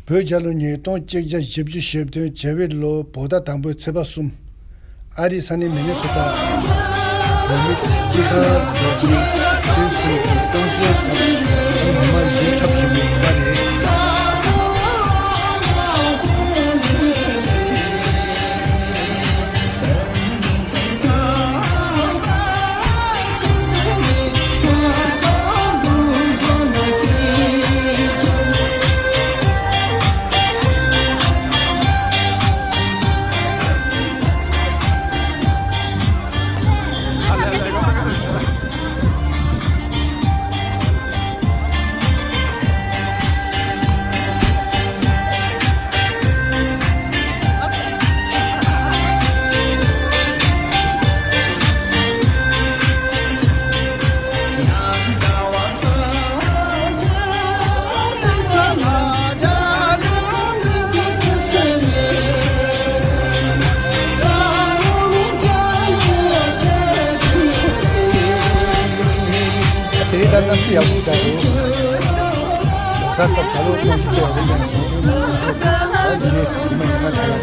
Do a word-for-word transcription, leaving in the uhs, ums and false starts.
བོད་རྒྱལ་ལོ་ཉིས་སྟོང་གཅིག་བརྒྱ་བཞི་བཅུ་ཞེ་བདུན་བྱ་བའི་ལོ་བོད་ཟླ་དང་པོའི་ཚེས་པ་གསུམ། ཨ་རིའི་ས་གནས་མི་ནི་སོ་ཊ། བོད་མི་སྤྱི་ཁང་འགྲོ་གི་སེམས་སུ་གཏོང་སའི་ཐོག་མི་མང་ཡིད་འཁྲབ་བཞིན་པའི་ཡུལ་ལ་རེད། དེ་རིང་ད་གནམ་གཤིས་ཡག་པོ་ཞིག་འདུག་ལོ་གསར་སྐབས་ད་ལོ་གནམ་གཤིས་དཔེ་ཡག་པོ་འདུག་སོང་དུས་ད་རྗེས་ཉི་མ་ཉི་མ་ཁྲ་ལ།